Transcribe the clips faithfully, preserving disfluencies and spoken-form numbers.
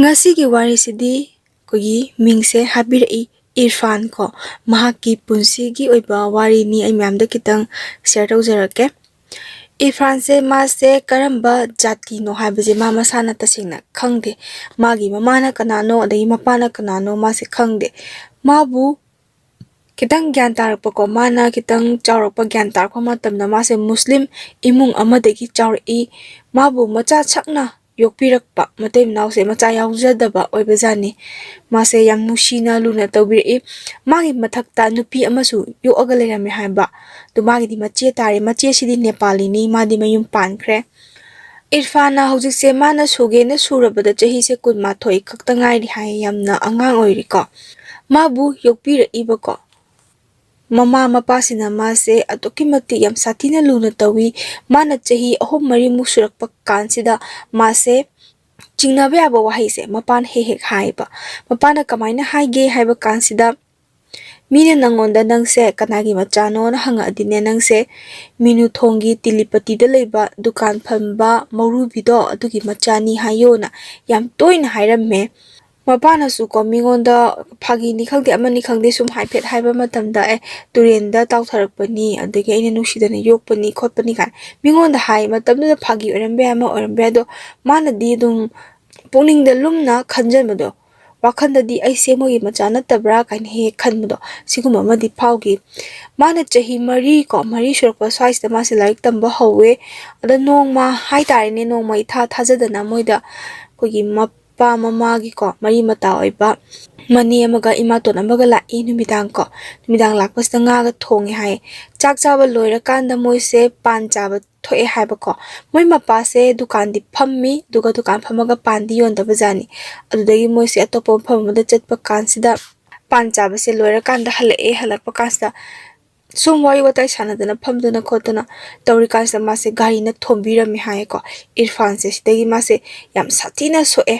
ꯉꯁꯤꯒꯤ ꯋꯥꯔꯤꯁꯤꯗꯤ ꯑꯩꯈꯣꯏꯒꯤ ꯃꯤꯡꯁꯦ ꯍꯥꯏꯕꯤꯔꯛꯏ ꯏꯔꯐꯥꯟ ꯀꯣ꯫ ꯃꯍꯥꯛꯀꯤ ꯄꯨꯟꯁꯤꯒꯤ ꯑꯣꯏꯕ ꯋꯥꯔꯤꯅꯤ꯫ ꯑꯩ ꯃꯌꯥꯝꯗ ꯈꯤꯇꯪ ꯁꯤꯌꯔ ꯇꯧꯖꯔꯛꯀꯦ꯫ ꯏꯔꯐꯥꯟꯁꯦ, ꯃꯥꯁꯦ ꯀꯔꯝꯕ ꯖꯥꯇꯤꯅꯣ ꯍꯥꯏꯕꯁꯦ ꯃꯥ ꯃꯁꯥꯅ ꯇꯁꯦꯡꯅ ꯈꯪꯗꯦ꯫ ꯃꯥꯒꯤ ꯃꯃꯥꯅ ꯀꯅꯥꯅꯣ ꯑꯗꯒꯤ ꯃꯄꯥꯅ ꯀꯅꯥꯅꯣ ꯃꯥꯁꯦ ꯈꯪꯗꯦ꯫ ꯃꯥꯕꯨ ꯈꯤꯇꯪ ꯒ꯭ꯌꯥꯟ ꯇꯥꯔꯛꯄꯀꯣ, ꯃꯥꯅ ꯈꯤꯇꯪ ꯆꯥꯎꯔꯛꯄ, ꯒ꯭ꯌꯥꯟ ꯇꯥꯔꯛꯄ ꯃꯇꯝꯗ ꯃꯥꯁꯦ ꯃꯨꯁꯂꯤꯝ ꯏꯃꯨꯡ ꯑꯃꯗꯒꯤ ꯆꯥꯎꯔꯛꯏ꯫ ꯃꯥꯕꯨ ꯃꯆꯥ ꯁꯛꯅ ꯌꯣꯛꯄꯤꯔꯛꯄ ꯃꯇꯩ ꯃꯅꯥꯎꯁꯦ, ꯃꯆꯥ ꯌꯥꯎꯖꯗꯕ ꯑꯣꯏꯕꯖꯥꯠꯅꯤ꯫ ꯃꯥꯁꯦ ꯌꯥꯝ ꯅꯨꯡꯁꯤꯅ ꯂꯨꯅ ꯇꯧꯕꯤꯔꯛꯏ꯫ ꯃꯥꯒꯤ ꯃꯊꯛꯇ ꯅꯨꯄꯤ ꯑꯃꯁꯨ ꯌꯣꯛꯑꯒ ꯂꯩꯔꯝꯃꯦ ꯍꯥꯏꯕ꯫ ꯑꯗꯨ ꯃꯥꯒꯤꯗꯤ ꯃꯆꯦ ꯇꯥꯔꯦ꯫ ꯃꯆꯦꯁꯤꯗꯤ ꯅꯦꯄꯥꯂꯤꯅꯤ꯫ ꯃꯥꯗꯤ ꯃꯌꯨꯝ ꯄꯥꯟꯈ꯭ꯔꯦ꯫ ꯏꯔꯐꯥꯟꯅ ꯍꯧꯖꯤꯛꯁꯦ ꯃꯥꯅ ꯁꯨꯒꯦꯅ ꯁꯨꯔꯕꯗ ꯆꯍꯤꯁꯦ ꯀꯨꯟꯃꯥꯊꯣꯏ ꯈꯛꯇ ꯉꯥꯏꯔꯤ ꯍꯥꯏ꯫ ꯌꯥꯝꯅ ꯑꯉꯥꯡ ꯑꯣꯏꯔꯤꯀꯣ꯫ ꯃꯥꯕꯨ ꯌꯣꯛꯄꯤꯔꯛꯏꯕꯀꯣ ꯃꯃꯥ ꯃꯄꯥꯁꯤꯅ ꯃꯥꯁꯦ ꯑꯗꯨꯛꯀꯤ ꯃꯇꯤꯛ ꯌꯥꯝ ꯁꯥꯊꯤꯅ ꯂꯨꯅ ꯇꯧꯏ꯫ ꯃꯥꯅ ꯆꯍꯤ ꯑꯍꯨꯝ ꯃꯔꯤꯃꯨꯛ ꯁꯨꯔꯛꯄ ꯀꯥꯟꯁꯤꯗ ꯃꯥꯁꯦ ꯆꯤꯡꯅꯕ ꯌꯥꯕ ꯋꯥꯍꯩꯁꯦ ꯃꯄꯥꯅ ꯍꯦꯛ ꯍꯦꯛ ꯍꯥꯏꯌꯦꯕ꯫ ꯃꯄꯥꯅ ꯀꯃꯥꯏꯅ ꯍꯥꯏꯒꯦ ꯍꯥꯏꯕ ꯀꯥꯟꯁꯤꯗ, ꯃꯤꯅ ꯅꯪꯉꯣꯟꯗ "ꯅꯪꯁꯦ ꯀꯅꯥꯒꯤ ꯃꯆꯥꯅꯣꯅ?" ꯍꯪꯉꯛꯑꯗꯤꯅꯦ, "ꯅꯪꯁꯦ ꯃꯤꯅꯨꯊꯣꯡꯒꯤ ꯇꯤꯂꯤꯄꯇꯤꯗ ꯂꯩꯕ ꯗꯨꯀꯥꯟ ꯐꯝꯕ ꯃꯧꯔꯨꯕꯤꯗꯣ, ꯑꯗꯨꯒꯤ ꯃꯆꯥꯅꯤ" ꯍꯥꯏꯌꯣꯅ ꯌꯥꯝ ꯇꯣꯏꯅ ꯍꯥꯏꯔꯝꯃꯦ꯫ ꯃꯄꯥꯅꯁꯨꯀꯣ ꯃꯤꯉꯣꯟꯗ ꯐꯥꯒꯤꯅꯤ ꯈꯪꯗꯦ, ꯑꯃꯅꯤ ꯈꯪꯗꯦ, ꯁꯨꯝ ꯍꯥꯏꯐꯦꯠ ꯍꯥꯏꯕ ꯃꯇꯝꯗ, "ꯑꯦ, ꯇꯨꯔꯦꯟꯗ ꯇꯥꯎꯊꯔꯛꯄꯅꯤ, ꯑꯗꯒꯤ ꯑꯩꯅ ꯅꯨꯡꯁꯤꯗꯅ ꯌꯣꯛꯄꯅꯤ ꯈꯣꯠꯄꯅꯤ" ꯀꯥꯏꯅ ꯃꯤꯉꯣꯟꯗ ꯍꯥꯏ꯫ ꯃꯇꯝꯗꯨꯗ ꯐꯥꯒꯤ ꯑꯣꯏꯔꯝꯕ ꯌꯥꯏ, ꯑꯃ ꯑꯣꯏꯔꯝꯕ ꯌꯥꯏ, ꯑꯗꯣ ꯃꯥꯅꯗꯤ ꯑꯗꯨꯝ ꯄꯨꯛꯅꯤꯡꯗ ꯂꯨꯝꯅ ꯈꯟꯖꯟꯕꯗꯣ, ꯋꯥꯈꯟꯗꯗꯤ "ꯑꯩꯁꯦ ꯃꯣꯏꯒꯤ ꯃꯆꯥ ꯅꯠꯇꯕ꯭ꯔꯥ?" ꯀꯥꯏꯅ ꯍꯦꯛ ꯍꯦꯛ ꯈꯟꯕꯗꯣ, ꯁꯤꯒꯨꯝꯕ ꯑꯃꯗꯤ ꯐꯥꯎꯈꯤ꯫ ꯃꯥꯅ ꯆꯍꯤ ꯃꯔꯤ ꯀꯣ, ꯃꯔꯤ ꯁꯨꯔꯛꯄ ꯁ꯭ꯋꯥꯏꯁꯤꯗ ꯃꯥꯁꯦ ꯂꯥꯏꯔꯤꯛ ꯇꯝꯕ ꯍꯧꯋꯦ꯫ ꯑꯗ ꯅꯣꯡꯃ ꯍꯥꯏꯇꯥꯔꯦꯅꯦ, ꯅꯣꯡꯃ ꯏꯊꯥ ꯊꯥꯖꯗꯅ ꯃꯣꯏꯗ ꯑꯩꯈꯣꯏꯒꯤ ꯃꯄꯥ ꯃꯃꯥꯒꯤꯀꯣ ꯃꯔꯤ ꯃꯇꯥ ꯑꯣꯏꯕ ꯃꯅꯦ ꯑꯃꯒ ꯏꯃꯥꯇꯣꯟ ꯑꯃꯒ ꯂꯥꯛꯏ ꯅꯨꯃꯤꯗꯥꯡ ꯀꯣ꯫ ꯅꯨꯃꯤꯗꯥꯡ ꯂꯥꯛꯄꯁꯤꯗ ꯉꯥꯒ ꯊꯣꯡꯉꯦ ꯍꯥꯏꯌꯦ꯫ ꯆꯥꯛ ꯆꯥꯕ ꯂꯣꯏꯔꯀꯥꯟꯗ ꯃꯣꯏꯁꯦ ꯄꯥꯟ ꯆꯥꯕ ꯊꯣꯛꯑꯦ ꯍꯥꯏꯕꯀꯣ꯫ ꯃꯣꯏ ꯃꯄꯥꯁꯦ ꯗꯨꯀꯥꯟꯗꯤ ꯐꯝꯃꯤ, ꯑꯗꯨꯒ ꯗꯨꯀꯥꯟ ꯐꯝꯃꯒ ꯄꯥꯟꯗꯤ ꯌꯣꯟꯗꯕ ꯖꯥꯠꯅꯤ꯫ ꯑꯗꯨꯗꯒꯤ ꯃꯣꯏꯁꯦ ꯑꯇꯣꯞꯄ ꯃꯐꯝ ꯑꯃꯗ ꯆꯠꯄ ꯀꯥꯟꯁꯤꯗ, ꯄꯥꯟ ꯆꯥꯕꯁꯦ ꯂꯣꯏꯔꯀꯥꯟꯗ ꯍꯜꯂꯛꯑꯦ꯫ ꯍꯜꯂꯛꯄ ꯀꯥꯟꯁꯤꯗ ꯁꯨꯝ ꯋꯥꯔꯤ ꯋꯥꯇꯥꯏ ꯁꯥꯟꯅꯗꯅ ꯐꯝꯗꯅ ꯈꯣꯠꯇꯅ ꯇꯧꯔꯤꯀꯥꯟꯁꯤꯗ ꯃꯥꯁꯦ ꯒꯥꯔꯤꯅ ꯊꯣꯝꯕꯤꯔꯝꯃꯦ ꯍꯥꯏꯌꯦꯀꯣ꯫ ꯏꯔꯐꯥꯟꯁꯦ ꯁꯤꯗꯒꯤ ꯃꯥꯁꯦ ꯌꯥꯝ ꯁꯥꯊꯤꯅ ꯁꯣꯛꯑꯦ꯫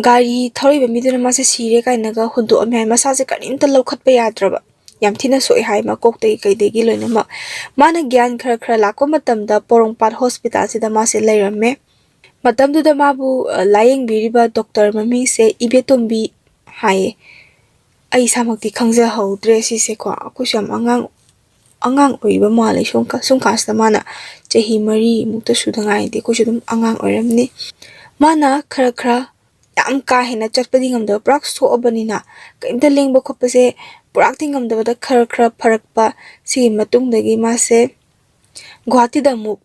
ꯒꯥꯔꯤ ꯊꯧꯔꯤꯕ ꯃꯤꯗꯨꯅ ꯃꯥꯁꯦ ꯁꯤꯔꯦ ꯀꯥꯏꯅꯒ ꯍꯨꯟꯗꯣꯛꯑꯝꯃꯦ ꯍꯥꯏ꯫ ꯃꯁꯥꯁꯦ ꯀꯔꯤꯝꯇ ꯂꯧꯈꯠꯄ ꯌꯥꯗ꯭ꯔꯕ, ꯌꯥꯝ ꯊꯤꯅ ꯁꯣꯛꯑꯦ ꯍꯥꯏ, ꯃꯀꯣꯛꯇꯒꯤ ꯀꯩꯗꯒꯤ ꯂꯣꯏꯅꯃꯛ꯫ ꯃꯥꯅ ꯒ꯭ꯌꯥꯟ ꯈꯔ ꯈꯔ ꯂꯥꯛꯄ ꯃꯇꯝꯗ ꯄꯣꯔꯣꯝꯄꯥꯠ ꯍꯣꯁꯄꯤꯇꯥꯜꯁꯤꯗ ꯃꯥꯁꯦ ꯂꯩꯔꯝꯃꯦ꯫ ꯃꯇꯝꯗꯨꯗ ꯃꯥꯕꯨ, ꯑ, ꯂꯥꯌꯦꯡꯕꯤꯔꯤꯕ ꯗꯣꯛꯇꯔ ꯃꯃꯤꯡꯁꯦ ꯏꯕꯦꯇꯣꯝꯕꯤ ꯍꯥꯏꯌꯦ꯫ ꯑꯩ ꯏꯁꯥꯃꯛꯇꯤ ꯈꯪꯖꯍꯧꯗ꯭ꯔꯦ ꯁꯤꯁꯦꯀꯣ꯫ ꯑꯩꯈꯣꯏꯁꯨ ꯌꯥꯝ ꯑꯉꯥꯡ, ꯑꯉꯥꯡ ꯑꯣꯏꯔꯤꯕ ꯃꯥꯜꯂꯦ꯫ ꯁꯨꯝ ꯀ-, ꯁꯨꯝ ꯀꯥꯟꯁꯤꯗ ꯃꯥꯅ ꯆꯍꯤ ꯃꯔꯤꯃꯨꯛꯇ ꯁꯨꯗ ꯉꯥꯏꯔꯤꯗꯤ, ꯑꯩꯈꯣꯏꯁꯨ ꯑꯗꯨꯝ ꯑꯉꯥꯡ ꯑꯣꯏꯔꯝꯅꯤ꯫ ꯃꯥꯅ ꯈꯔ ꯈꯔ, ꯌꯥꯝ ꯀꯥ ꯍꯦꯟꯅ ꯆꯠꯄꯗꯤ ꯉꯝꯗꯕ, ꯄꯨꯔꯥ ꯁꯣꯛꯑꯕꯅꯤꯅ ꯀꯔꯤꯝꯇ ꯂꯦꯡꯕ ꯈꯣꯠꯄꯁꯦ ꯄꯨꯔꯥꯛꯇꯤ ꯉꯝꯗꯕꯗ ꯈꯔ ꯈꯔ ꯐꯔꯛꯄ꯫ ꯁꯤꯒꯤ ꯃꯇꯨꯡꯗꯒꯤ ꯃꯥꯁꯦ ꯒꯨꯍꯥꯇꯤꯗ ꯑꯃꯨꯛ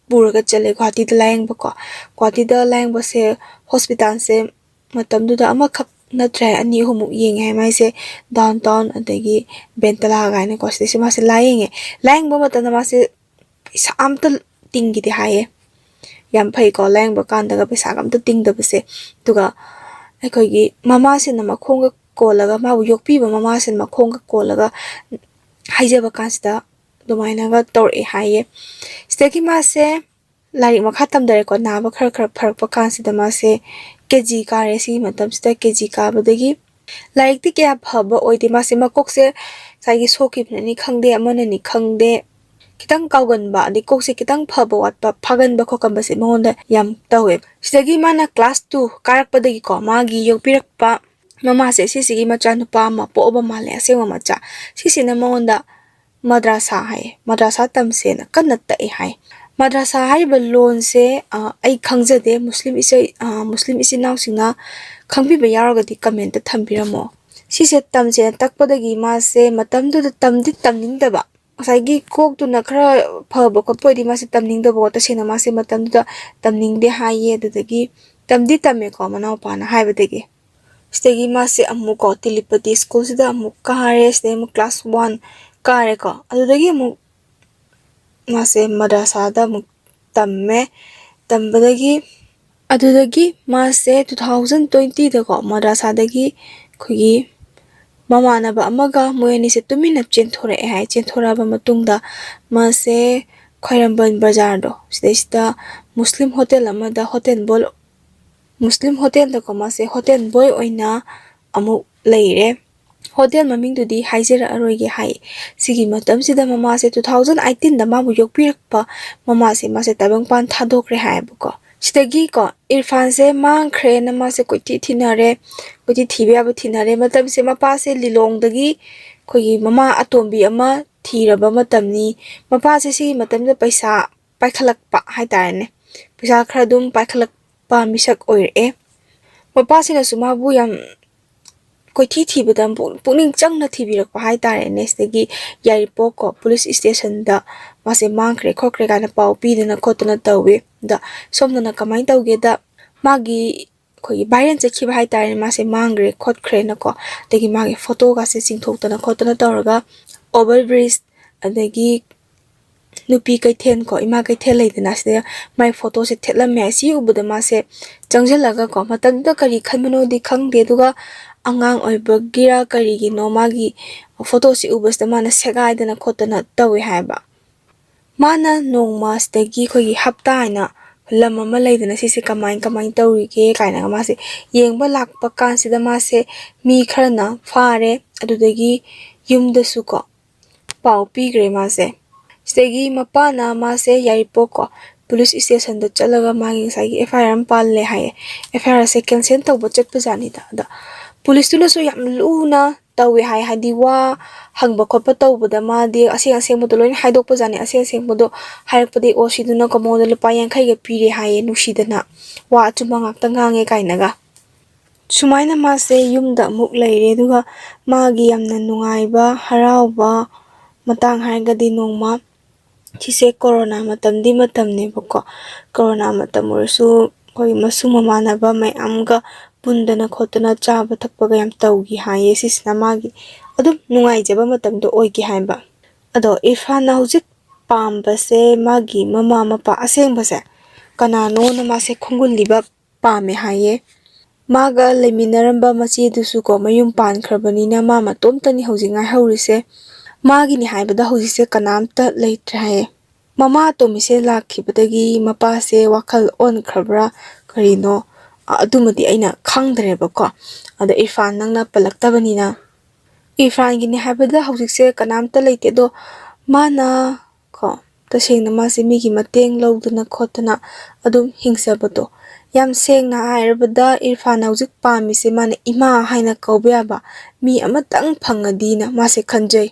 ꯄꯨꯔꯒ ꯆꯠꯂꯦ, ꯒꯨꯍꯥꯇꯤꯗ ꯂꯥꯌꯦꯡꯕꯀꯣ꯫ ꯒꯨꯍꯥꯇꯤꯗ ꯂꯥꯌꯦꯡꯕꯁꯦ, ꯍꯣꯁꯄꯤꯇꯥꯜꯁꯦ ꯃꯇꯝꯗꯨꯗ ꯑꯃꯈꯛ ꯅꯠꯇ꯭ꯔꯦ, ꯑꯅꯤ ꯑꯍꯨꯝꯃꯨꯛ ꯌꯦꯡꯉꯦ ꯍꯥꯏ ꯃꯥꯏꯁꯦ, ꯗꯥꯎꯟ ꯇꯥꯎꯟ ꯑꯗꯒꯤ ꯕꯦꯟꯇꯂꯥ ꯀꯥꯏꯅꯀꯣ, ꯁꯤꯗꯩꯁꯤ ꯃꯥꯁꯦ ꯂꯥꯌꯦꯡꯉꯦ꯫ ꯂꯥꯌꯦꯡꯕ ꯃꯇꯝꯗ ꯃꯥꯁꯦ ꯄꯩꯁꯥ ꯑꯝꯇ ꯇꯤꯡꯈꯤꯗꯦ ꯍꯥꯏꯌꯦ꯫ ꯌꯥꯝ ꯐꯩꯀꯣ, ꯂꯥꯌꯦꯡꯕ ꯀꯥꯟꯗꯒ ꯄꯩꯁꯥꯒ ꯑꯝꯇ ꯇꯤꯡꯗꯕꯁꯦ꯫ ꯑꯗꯨꯒ ꯑꯩꯈꯣꯏꯒꯤ ꯃꯃꯥꯁꯤꯅ ꯃꯈꯣꯡꯒ ꯀꯣꯜꯂꯒ, ꯃꯥꯕꯨ ꯌꯣꯛꯄꯤꯕ ꯃꯃꯥꯁꯤꯅ ꯃꯈꯣꯡꯒ ꯀꯣꯜꯂꯒ ꯍꯥꯏꯖꯕ ꯀꯥꯟꯁꯤꯗ ꯑꯗꯨꯃꯥꯏꯅꯒ ꯇꯧꯔꯛꯑꯦ ꯍꯥꯏꯌꯦ꯫ ꯁꯤꯗꯒꯤ ꯃꯥꯁꯦ ꯂꯥꯏꯔꯤꯛ ꯃꯈꯥ ꯇꯝꯊꯔꯦꯀꯣ, ꯅꯥꯕ ꯈꯔ ꯈꯔ ꯐꯔꯛꯄ ꯀꯥꯟꯁꯤꯗ ꯃꯥꯁꯦ ꯀꯦ ꯖꯤ ꯀꯥꯔꯦ꯫ ꯁꯤꯒꯤ ꯃꯇꯝꯁꯤꯗ ꯀꯦ ꯖꯤ ꯀꯥꯕꯗꯒꯤ ꯂꯥꯏꯔꯤꯛꯇꯤ ꯀꯌꯥ ꯐꯕ ꯑꯣꯏꯗꯦ꯫ ꯃꯥꯁꯦ ꯃꯀꯣꯛꯁꯦ ꯉꯁꯥꯏꯒꯤ ꯁꯣꯛꯈꯤꯕꯅꯅꯤ ꯈꯪꯗꯦ, ꯑꯃꯅꯅꯤ ꯈꯪꯗꯦ, ꯈꯤꯇꯪ ꯀꯥꯎꯒꯟꯕ, ꯑꯗꯩ ꯀꯣꯛꯁꯦ ꯈꯤꯇꯪ ꯐꯕ ꯋꯥꯠꯄ, ꯐꯥꯒꯟꯕ ꯈꯣꯠꯀꯟꯕꯁꯦ ꯃꯉꯣꯟꯗ ꯌꯥꯝ ꯇꯧꯋꯦ꯫ ꯁꯤꯗꯒꯤ ꯃꯥꯅ ꯀ꯭ꯂꯥꯁ ꯇꯨ ꯀꯥꯔꯛꯄꯗꯒꯤꯀꯣ, ꯃꯥꯒꯤ ꯌꯣꯛꯄꯤꯔꯛꯄ ꯃꯃꯥꯁꯦ, ꯁꯤꯁꯤꯒꯤ ꯃꯆꯥꯅꯨꯄꯥ ꯑꯃ ꯄꯣꯛꯑꯕ ꯃꯥꯜꯂꯦ, ꯑꯁꯦꯡꯕ ꯃꯆꯥ꯫ ꯁꯤꯁꯤꯅ ꯃꯉꯣꯟꯗ ꯃꯗ꯭ꯔꯥꯁꯥ ꯍꯥꯏꯌꯦ, ꯃꯗ꯭ꯔꯥꯁꯥ ꯇꯝꯁꯦꯅ ꯀꯟꯅ ꯇꯛꯑꯦ ꯍꯥꯏ꯫ ꯃꯗ꯭ꯔꯥꯁꯥ ꯍꯥꯏꯔꯤꯕ ꯂꯣꯟꯁꯦ, ꯑ, ꯑꯩ ꯈꯪꯖꯗꯦ꯫ ꯃꯨꯁꯂꯤꯝ ꯏꯆꯦ-, ꯑ, ꯃꯨꯁꯂꯤꯝ ꯏꯆꯤꯟ ꯏꯅꯥꯎꯁꯤꯡꯅ ꯈꯪꯕꯤꯕ ꯌꯥꯎꯔꯒꯗꯤ ꯀꯃꯦꯟꯇ ꯊꯝꯕꯤꯔꯝꯃꯣ꯫ ꯁꯤꯁꯦ ꯇꯝꯁꯦꯅ ꯇꯛꯄꯗꯒꯤ ꯃꯥꯁꯦ ꯃꯇꯝꯗꯨꯗ ꯇꯝꯗꯤ ꯇꯝꯅꯤꯡꯗꯕ, ꯉꯁꯥꯏꯒꯤ ꯀꯣꯛꯇꯨꯅ ꯈꯔ ꯐꯕ ꯈꯣꯠꯄ ꯑꯣꯏꯗꯤ ꯃꯥꯁꯦ ꯇꯝꯅꯤꯡꯗꯕꯀꯣ꯫ ꯇꯁꯦꯡꯅ ꯃꯥꯁꯦ ꯃꯇꯝꯗꯨꯗ ꯇꯝꯅꯤꯡꯗꯦ ꯍꯥꯏꯌꯦ꯫ ꯑꯗꯨꯗꯒꯤ ꯇꯝꯗꯤ ꯇꯝꯃꯦꯀꯣ, ꯃꯅꯥꯎꯄꯥꯅ ꯍꯥꯏꯕꯗꯒꯤ꯫ ꯁꯤꯗꯒꯤ ꯃꯥꯁꯦ ꯑꯃꯨꯛꯀꯣ ꯇꯤꯂꯤꯄꯇꯤ ꯁ꯭ꯀꯨꯜꯁꯤꯗ ꯑꯃꯨꯛ ꯀꯥꯔꯦ꯫ ꯁꯤꯗꯩ ꯑꯃꯨꯛ ꯀ꯭ꯂꯥꯁ ꯋꯥꯟ ꯀꯥꯔꯦꯀꯣ꯫ ꯑꯗꯨꯗꯒꯤ ꯑꯃꯨꯛ ꯃꯥꯁꯦ ꯃꯗ꯭ꯔꯁꯥꯗ ꯑꯃꯨꯛ ꯇꯝꯃꯦ꯫ ꯇꯝꯕꯗꯒꯤ, ꯑꯗꯨꯗꯒꯤ ꯃꯥꯁꯦ ꯇꯨ ꯊꯥꯎꯖꯟ ꯇ꯭ꯋꯦꯟꯇꯤꯗꯀꯣ ꯃꯗ꯭ꯔꯁꯥꯗꯒꯤ ꯑꯩꯈꯣꯏꯒꯤ ꯃꯃꯥꯟꯅꯕ ꯑꯃꯒ ꯃꯣꯏ ꯑꯅꯤꯁꯦ ꯇꯨꯃꯤꯟꯅ ꯆꯦꯟꯊꯣꯔꯛꯑꯦ ꯍꯥꯏ꯫ ꯆꯦꯟꯊꯣꯔꯛꯑꯕ ꯃꯇꯨꯡꯗ ꯃꯥꯁꯦ ꯈ꯭ꯋꯥꯏꯔꯝꯕꯟ ꯕꯖꯥꯔꯗꯣ, ꯁꯤꯗꯩꯁꯤꯗ ꯃꯨꯁꯂꯤꯝ ꯍꯣꯇꯦꯜ ꯑꯃꯗ ꯍꯣꯇꯦꯜ ꯕꯣꯏ, ꯃꯨꯁꯂꯤꯝ ꯍꯣꯇꯦꯜꯗꯀꯣ ꯃꯥꯁꯦ ꯍꯣꯇꯦꯜ ꯕꯣꯏ ꯑꯣꯏꯅ ꯑꯃꯨꯛ ꯂꯩꯔꯦ꯫ ꯍꯣꯇꯦꯜ ꯃꯃꯤꯡꯗꯨꯗꯤ ꯍꯥꯏꯖꯔꯛꯑꯔꯣꯏꯒꯦ ꯍꯥꯏ꯫ ꯁꯤꯒꯤ ꯃꯇꯝꯁꯤꯗ ꯃꯃꯥꯁꯦ ꯇꯨ ꯊꯥꯎꯖꯟ ꯑꯩꯠꯇꯤꯟꯗ ꯃꯥꯕꯨ ꯌꯣꯛꯄꯤꯔꯛꯄ ꯃꯃꯥꯁꯦ, ꯃꯥꯁꯦ ꯇꯥꯏꯕꯪꯄꯥꯟ ꯊꯥꯗꯣꯛꯈ꯭ꯔꯦ ꯍꯥꯏꯌꯦꯕꯀꯣ꯫ ꯁꯤꯗꯒꯤꯀꯣ ꯏꯔꯐꯥꯟꯁꯦ ꯃꯥꯡꯈ꯭ꯔꯦꯅ ꯃꯥꯁꯦ ꯀꯣꯏꯊꯤ ꯊꯤꯅꯔꯦ꯫ ꯀꯣꯏꯊꯤ ꯊꯤꯕ ꯌꯥꯕ ꯊꯤꯅꯔꯦ꯫ ꯃꯇꯝꯁꯦ ꯃꯄꯥꯁꯦ ꯂꯤꯂꯣꯡꯗꯒꯤ ꯑꯩꯈꯣꯏꯒꯤ ꯃꯃꯥ ꯑꯇꯣꯝꯕꯤ ꯑꯃ ꯊꯤꯔꯕ ꯃꯇꯝꯅꯤ꯫ ꯃꯄꯥꯁꯦ ꯁꯤꯒꯤ ꯃꯇꯝꯗ ꯄꯩꯁꯥ ꯄꯥꯏꯈꯠꯂꯛꯄ ꯍꯥꯏꯇꯥꯔꯦꯅꯦ꯫ ꯄꯩꯁꯥ ꯈꯔ ꯑꯗꯨꯝ ꯄꯥꯏꯈꯠꯂꯛꯄ ꯃꯤꯁꯛ ꯑꯣꯏꯔꯛꯑꯦ꯫ ꯃꯄꯥꯁꯤꯅꯁꯨ ꯃꯥꯕꯨ ꯌꯥꯝ ꯀꯣꯏꯊꯤ ꯊꯤꯕꯗ ꯄꯨꯛ-, ꯄꯨꯛꯅꯤꯡ ꯆꯪꯅ ꯊꯤꯕꯤꯔꯛꯄ ꯍꯥꯏꯇꯥꯔꯦꯅꯦ꯫ ꯁꯤꯗꯒꯤ ꯌꯥꯏꯔꯤꯄꯣꯛꯀꯣ ꯄꯨꯂꯤꯁ ꯏꯁꯇꯦꯁꯟꯗ ꯃꯥꯁꯦ ꯃꯥꯡꯈ꯭ꯔꯦ ꯈꯣꯠꯈ꯭ꯔꯦ ꯀꯥꯏꯅ ꯄꯥꯎ ꯄꯤꯗꯅ ꯈꯣꯠꯇꯅ ꯇꯧꯋꯤ꯫ ꯑꯗ ꯁꯣꯝꯗꯅ ꯀꯃꯥꯏꯅ ꯇꯧꯒꯦꯗ, ꯃꯥꯒꯤ ꯑꯩꯈꯣꯏꯒꯤ ꯚꯥꯏꯔꯦꯜ ꯆꯠꯈꯤꯕ ꯍꯥꯏꯇꯥꯔꯦꯅꯦ, ꯃꯥꯁꯦ ꯃꯥꯡꯈ꯭ꯔꯦ ꯈꯣꯠꯈ꯭ꯔꯦꯅꯀꯣ꯫ ꯑꯗꯒꯤ ꯃꯥꯒꯤ ꯐꯣꯇꯣꯒꯁꯦ ꯆꯤꯡꯊꯣꯛꯇꯅ ꯈꯣꯠꯇꯅ ꯇꯧꯔꯒ ꯑꯣꯚꯔ ꯕ꯭ꯔꯤꯖ, ꯑꯗꯒꯤ ꯅꯨꯄꯤ ꯀꯩꯊꯦꯜ ꯀꯣ, ꯏꯃꯥ ꯀꯩꯊꯦꯜ ꯂꯩꯗꯅ, ꯁꯤꯗ ꯃꯥꯏ ꯐꯣꯇꯣꯁꯦ ꯊꯦꯠꯂꯝꯃꯦ꯫ ꯁꯤ ꯎꯕꯗ ꯃꯥꯁꯦ ꯆꯪꯁꯤꯜꯂꯒ ꯀꯣ, ꯃꯇꯝꯗꯨꯗ ꯀꯔꯤ ꯈꯟꯕꯅꯣꯗꯤ ꯈꯪꯗꯦ, ꯑꯗꯨꯒ ꯑꯉꯥꯡ ꯑꯣꯏꯕꯒꯤꯔ ꯀꯔꯤꯒꯤꯅꯣ, ꯃꯥꯒꯤ ꯐꯣꯇꯣꯁꯤ ꯎꯕꯁꯤꯗ ꯃꯥꯅ ꯁꯦꯒꯥꯏꯗꯅ ꯈꯣꯠꯇꯅ ꯇꯧꯋꯦ ꯍꯥꯏꯕ꯫ ꯃꯥꯅ ꯅꯣꯡꯃ ꯁꯤꯗꯒꯤ ꯑꯩꯈꯣꯏꯒꯤ ꯍꯞꯇꯥ ꯍꯥꯏꯅ ꯂꯝ ꯑꯃ ꯂꯩꯗꯅ, ꯁꯤꯁꯦ ꯀꯃꯥꯏ ꯀꯃꯥꯏꯅ ꯇꯧꯔꯤꯒꯦ ꯀꯥꯏꯅꯒ ꯃꯥꯁꯦ ꯌꯦꯡꯕ ꯂꯥꯛꯄ ꯀꯥꯟꯁꯤꯗ ꯃꯥꯁꯦ ꯃꯤ ꯈꯔꯅ ꯐꯥꯔꯦ, ꯑꯗꯨꯗꯒꯤ ꯌꯨꯝꯗꯁꯨ ꯀꯣ ꯄꯥꯎ ꯄꯤꯈ꯭ꯔꯦ ꯃꯥꯁꯦ꯫ ꯁꯤꯗꯒꯤ ꯃꯄꯥꯅ ꯃꯥꯁꯦ ꯌꯥꯏꯔꯤꯄꯣꯛꯀꯣ ꯄꯨꯂꯤꯁ ꯏꯁꯇꯦꯁꯟꯗ ꯆꯠꯂꯒ ꯃꯥꯒꯤ ꯉꯁꯥꯏꯒꯤ ꯑꯦꯐ ꯑꯥꯏ ꯑꯥꯔ ꯑꯃ ꯄꯥꯜꯂꯦ ꯍꯥꯏꯌꯦ꯫ ꯑꯦꯐ ꯑꯥꯏ ꯑꯥꯔꯁꯦ ꯀꯦꯟꯁꯦꯜ ꯇꯧꯕ ꯆꯠꯄꯖꯥꯠꯅꯤꯗ꯫ ꯑꯗ ꯄꯨꯂꯤꯁꯇꯨꯅꯁꯨ ꯌꯥꯝ ꯂꯨꯅ ꯇꯧꯋꯦ ꯍꯥꯏ, ꯍꯥꯏꯗꯤ ꯋꯥ ꯍꯪꯕ ꯈꯣꯠꯄ ꯇꯧꯕꯗ ꯃꯥꯗꯤ ꯑꯁꯦꯡ ꯑꯁꯦꯡꯕꯗꯣ ꯂꯣꯏꯅ ꯍꯥꯏꯗꯣꯛꯄꯖꯥꯠꯅꯤ꯫ ꯑꯁꯦꯡ ꯑꯁꯦꯡꯕꯗꯣ ꯍꯥꯏꯔꯛꯄꯗꯒꯤ ꯑꯣ ꯁꯤꯗꯨꯅꯀꯣ ꯃꯉꯣꯟꯗ ꯂꯨꯄꯥ ꯌꯥꯡꯈꯩꯒ ꯄꯤꯔꯦ ꯍꯥꯏꯌꯦ, ꯅꯨꯡꯁꯤꯗꯅ ꯋꯥ ꯑꯆꯨꯝꯕ ꯉꯥꯛꯇ ꯉꯥꯡꯉꯦ ꯀꯥꯏꯅꯒ꯫ ꯁꯨꯃꯥꯏꯅ ꯃꯥꯁꯦ ꯌꯨꯝꯗ ꯑꯃꯨꯛ ꯂꯩꯔꯦ꯫ ꯑꯗꯨꯒ ꯃꯥꯒꯤ ꯌꯥꯝꯅ ꯅꯨꯡꯉꯥꯏꯕ, ꯍꯔꯥꯎꯕ ꯃꯇꯥꯡ ꯍꯥꯏꯔꯒꯗꯤ, ꯅꯣꯡꯃ ꯁꯤꯁꯦ ꯀꯣꯔꯣꯅꯥ ꯃꯇꯝꯗꯤ ꯃꯇꯝꯅꯦꯕꯀꯣ꯫ ꯀꯣꯔꯣꯅꯥ ꯃꯇꯝ ꯑꯣꯏꯔꯁꯨ ꯑꯩꯈꯣꯏ ꯃꯁꯨ ꯃꯃꯥꯟꯅꯕ ꯃꯌꯥꯝꯒ ꯄꯨꯟꯗꯅ ꯈꯣꯠꯇꯅ ꯆꯥꯕ ꯊꯛꯄꯒ ꯌꯥꯝ ꯇꯧꯈꯤ ꯍꯥꯏꯌꯦ꯫ ꯁꯤꯁꯤꯅ ꯃꯥꯒꯤ ꯑꯗꯨꯝ ꯅꯨꯡꯉꯥꯏꯖꯕ ꯃꯇꯝꯗꯣ ꯑꯣꯏꯈꯤ ꯍꯥꯏꯕ꯫ ꯑꯗꯣ ꯏꯔꯐꯥꯟꯅ ꯍꯧꯖꯤꯛ ꯄꯥꯝꯕꯁꯦ ꯃꯥꯒꯤ ꯃꯃꯥ ꯃꯄꯥ ꯑꯁꯦꯡꯕꯁꯦ ꯀꯅꯥꯅꯣꯅ ꯃꯥꯁꯦ ꯈꯣꯡꯒꯨꯜꯂꯤꯕ ꯄꯥꯝꯃꯦ ꯍꯥꯏꯌꯦ꯫ ꯃꯥꯒ ꯂꯩꯃꯤꯟꯅꯔꯝꯕ ꯃꯆꯦꯗꯨꯁꯨ ꯀꯣ ꯃꯌꯨꯝ ꯄꯥꯟꯈ꯭ꯔꯕꯅꯤꯅ ꯃꯥ ꯃꯇꯣꯝꯇꯅꯤ ꯍꯧꯖꯤꯛ ꯉꯥꯏꯍꯧꯔꯤꯁꯦ꯫ ꯃꯥꯒꯤꯅꯤ ꯍꯥꯏꯕꯗ ꯍꯧꯖꯤꯛꯁꯦ ꯀꯅꯥꯝꯇ ꯂꯩꯇ꯭ꯔꯦ ꯍꯥꯏꯌꯦ꯫ ꯃꯃꯥ ꯑꯇꯣꯝꯕꯤꯁꯦ ꯂꯥꯛꯈꯤꯕꯗꯒꯤ ꯃꯄꯥꯁꯦ ꯋꯥꯈꯜ ꯑꯣꯟꯈ꯭ꯔꯕ꯭ꯔꯥ ꯀꯔꯤꯅꯣ, ꯑ-, ꯑꯗꯨꯃꯗꯤ ꯑꯩꯅ ꯈꯪꯗ꯭ꯔꯦꯕꯀꯣ꯫ ꯑꯗ ꯏꯔꯐꯥꯟ, ꯅꯪꯅ ꯄꯜꯂꯛꯇꯕꯅꯤꯅ, ꯏꯔꯐꯥꯟꯒꯤꯅꯤ ꯍꯥꯏꯕꯗ ꯍꯧꯖꯤꯛꯁꯦ ꯀꯅꯥꯝꯇ ꯂꯩꯇꯦ꯫ ꯑꯗꯣ ꯃꯥꯅ ꯀꯣ ꯇꯁꯦꯡꯅ ꯃꯥꯁꯦ ꯃꯤꯒꯤ ꯃꯇꯦꯡ ꯂꯧꯗꯅ ꯈꯣꯠꯇꯅ ꯑꯗꯨꯝ ꯍꯤꯡꯖꯕꯗꯣ꯫ ꯌꯥꯝ ꯁꯦꯡꯅ ꯍꯥꯏꯔꯕꯗ ꯏꯔꯐꯥꯟꯅ ꯍꯧꯖꯤꯛ ꯄꯥꯝꯃꯤꯁꯦ ꯃꯥꯅ ꯏꯃꯥ ꯍꯥꯏꯅ ꯀꯧꯕ ꯌꯥꯕ ꯃꯤ ꯑꯃꯇꯪ ꯐꯪꯉꯗꯤꯅ ꯃꯥꯁꯦ ꯈꯟꯖꯩ꯫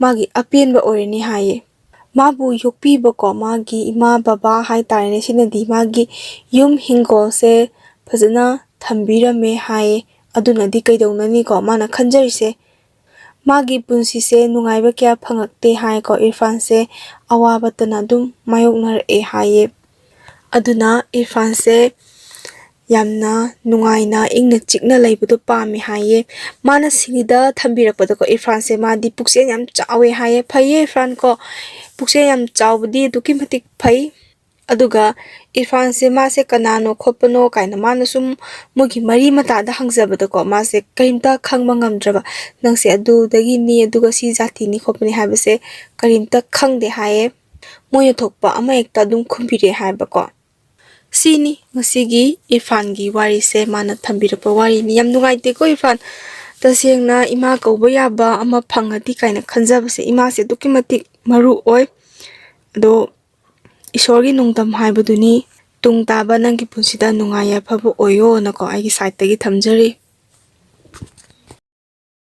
ꯃꯥꯒꯤ ꯑꯄꯦꯟꯕ ꯑꯣꯏꯔꯅꯤ ꯍꯥꯏꯌꯦ꯫ ꯃꯥꯕꯨ ꯌꯣꯛꯄꯤꯕꯀꯣ ꯃꯥꯒꯤ ꯏꯃꯥ ꯕꯕꯥ ꯍꯥꯏꯇꯥꯔꯦꯅꯦ, ꯁꯤꯅꯗꯤ ꯃꯥꯒꯤ ꯌꯨꯝ ꯍꯤꯡꯒꯣꯜꯁꯦ ꯐꯖꯅ ꯊꯝꯕꯤꯔꯝꯃꯦ ꯍꯥꯏꯌꯦ꯫ ꯑꯗꯨꯅꯗꯤ ꯀꯩꯗꯧꯅꯅꯤꯀꯣ ꯃꯥꯅ ꯈꯟꯖꯔꯤꯁꯦ꯫ ꯃꯥꯒꯤ ꯄꯨꯟꯁꯤꯁꯦ ꯅꯨꯡꯉꯥꯏꯕ ꯀꯌꯥ ꯐꯪꯉꯛꯇꯦ ꯍꯥꯏꯀꯣ꯫ ꯏꯔꯐꯥꯟꯁꯦ ꯑꯋꯥꯕꯇꯅ ꯑꯗꯨꯝ ꯃꯥꯌꯣꯛꯅꯔꯛꯑꯦ ꯍꯥꯏꯌꯦ꯫ ꯑꯗꯨꯅ ꯏꯔꯐꯥꯟꯁꯦ ꯌꯥꯝꯅ ꯅꯨꯡꯉꯥꯏꯅ ꯏꯪꯅ ꯆꯤꯛꯅ ꯂꯩꯕꯗꯣ ꯄꯥꯝꯃꯦ ꯍꯥꯏꯌꯦ꯫ ꯃꯥꯅ ꯁꯤꯗ ꯊꯝꯕꯤꯔꯛꯄꯗꯀꯣ ꯏꯔꯐꯥꯟꯁꯦ ꯃꯥꯗꯤ ꯄꯨꯛꯆꯦꯜ ꯌꯥꯝ ꯆꯥꯎꯋꯦ ꯍꯥꯏꯌꯦ꯫ ꯐꯩꯌꯦ ꯏꯔꯐꯥꯟ ꯀꯣ, ꯄꯨꯛꯆꯦꯜ ꯌꯥꯝ ꯆꯥꯎꯕꯗꯤ ꯑꯗꯨꯛꯀꯤ ꯃꯇꯤꯛ ꯐꯩ꯫ ꯑꯗꯨꯒ ꯏꯔꯐꯥꯟꯁꯦ ꯃꯥꯁꯦ ꯀꯅꯥꯅꯣ ꯈꯣꯠꯄꯅꯣ ꯀꯥꯏꯅ ꯃꯥꯅ ꯁꯨꯝ ꯃꯣꯏꯒꯤ ꯃꯔꯤ ꯃꯇꯥꯗ ꯍꯪꯖꯕꯗꯀꯣ ꯃꯥꯁꯦ ꯀꯔꯤꯝꯇ ꯈꯪꯕ ꯉꯝꯗ꯭ꯔꯕ꯫ "ꯅꯪꯁꯦ ꯑꯗꯨꯗꯒꯤꯅꯤ, ꯑꯗꯨꯒ ꯁꯤ ꯖꯥꯇꯤꯅꯤ ꯈꯣꯠꯄꯅꯤ ꯍꯥꯏꯕꯁꯦ ꯀꯔꯤꯝꯇ ꯈꯪꯗꯦ" ꯍꯥꯏꯌꯦ꯫ ꯃꯣꯏꯅ ꯊꯣꯛꯄ ꯑꯃ ꯍꯦꯛꯇ ꯑꯗꯨꯝ ꯈꯨꯝꯕꯤꯔꯛꯑꯦ ꯍꯥꯏꯕꯀꯣ꯫ ꯁꯤꯅꯤ ꯉꯁꯤꯒꯤ ꯏꯔꯐꯥꯟꯒꯤ ꯋꯥꯔꯤꯁꯦ, ꯃꯥꯅ ꯊꯝꯕꯤꯔꯛꯄ ꯋꯥꯔꯤꯅꯤ꯫ ꯌꯥꯝ ꯅꯨꯡꯉꯥꯏꯇꯦꯀꯣ ꯏꯔꯐꯥꯟ꯫ ꯇꯁꯦꯡꯅ ꯏꯃꯥ ꯀꯧꯕ ꯌꯥꯕ ꯑꯃ ꯐꯪꯉꯗꯤ ꯀꯥꯏꯅ ꯈꯟꯖꯕꯁꯦ ꯏꯃꯥꯁꯦ ꯑꯗꯨꯛꯀꯤ ꯃꯇꯤꯛ ꯃꯔꯨ ꯑꯣꯏ꯫ ꯑꯗꯣ ꯏꯁꯣꯔꯒꯤ ꯅꯣꯡꯗꯝ ꯍꯥꯏꯕꯗꯨꯅꯤ꯫ ꯇꯨꯡ ꯇꯥꯕ ꯅꯪꯒꯤ ꯄꯨꯟꯁꯤꯗ ꯅꯨꯡꯉꯥꯏ ꯌꯥꯏꯐꯕ ꯑꯣꯏꯌꯣꯅꯀꯣ ꯑꯩꯒꯤ ꯁꯥꯏꯠꯇꯒꯤ ꯊꯝꯖꯔꯤ꯫